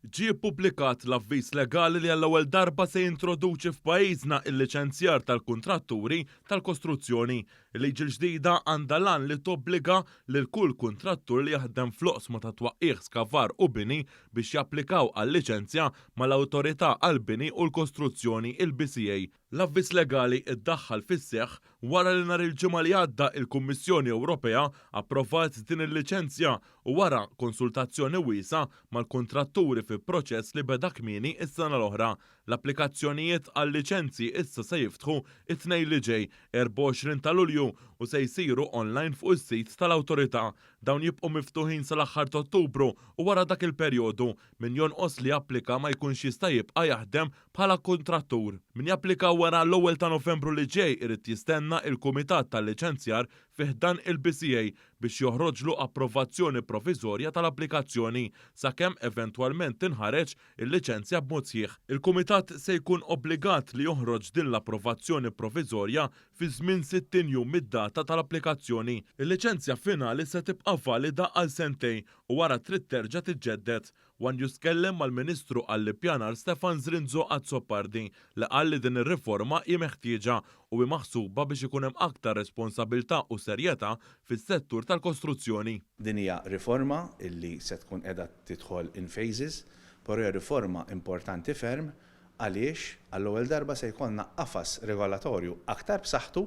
Ġie ppubblikat l-avviż legali li għall-ewwel darba se jintroduċi f'pajjiżna l-liċenzjar tal-kuntratturi tal-kostruzzjoni. Il-liġi l-ġdida għandha l-għan li tobbliga lil kull kuntrattur li jaħdem fl-oqsma ta' twaqqigħ, skavar u bini biex japplikaw għal liċenzja mal-Awtorità għall-Bini u l-Kostruzzjoni, il-BCA. L-avviż legali ddaħħal fis-seħħ wara li nhar il-Ġimgħa li għadda il-Kummissjoni Ewropea approvat din il-liċenzja u wara konsultazzjoni wiesgħa mal-kuntratturi fi proċess li beda kmieni s-sena l-oħra. L-applikazzjonijiet għal-liċenzji issa se jiftħu t-Tnejn li ġej, 24 ta' Lulju, u se jsiru online fuq is-sit tal-Awtorità. Dawn jibqgħu miftuħin sal-aħħar t'Ottubru u wara dak il-perjodu, min jonqos li japplika ma jkunx jista' jibqa' jaħdem bħala kuntrattur. Min japplika wara l-ewwel ta' Novembru li ġej irid jistenna il-Kumitat tal-Liċenzjar fi ħdan il-BCA biex joħroġlu approvazzjoni proviżorja tal-applikazzjoni sakemm eventwalment tinħareġ il-liċenzja b'mod sħiħ. Il-Kumitat se jkun obbligat li joħroġ din l-approvazzjoni proviżorja fi żmien 60 jum mid-data tal-applikazzjoni. Il-liċenzja finali se tibqa' valida għal sentejn u wara trid terġa' tiġġedded. One News tkellem mal-Ministru għall-Ippjanar Stefan Zrinzo Azzopardi li qal li din ir-riforma hi meħtieġa u hi maħsuba biex ikun hemm aktar responsabilità u serjetà fis-settur tal-kostruzzjoni. Din hija riforma li se tkun qiegħda tidħol in phases, però hija riforma importanti ferm għaliex għall-ewwel darba se jkollna qafas regolatorju aktar b'saħħtu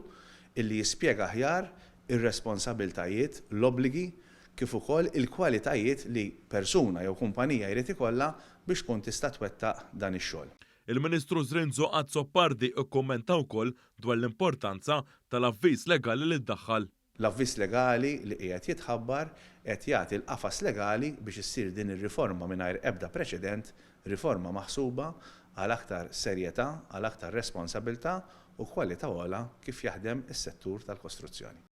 illi jispjega aħjar ir-responsabiltajiet, l-obbligi kif ukoll il-kwalitajiet li persuna jew kumpanija jrid ikollha biex tkun tista' twettaq dan ix-xogħol. Il-Ministru Zrinzo Azzopardi kkummenta wkoll dwar l-importanza tal-avviż legali li ddaħħal. L-avviż legali li qiegħed jitħabbar qed jagħti l-qafas legali biex issir din ir-riforma mingħajr ebda preċedent, riforma maħsuba għal aktar serjetà, għal aktar responsabilità u kwalità ogħla kif jaħdem is-settur tal-kostruzzjoni.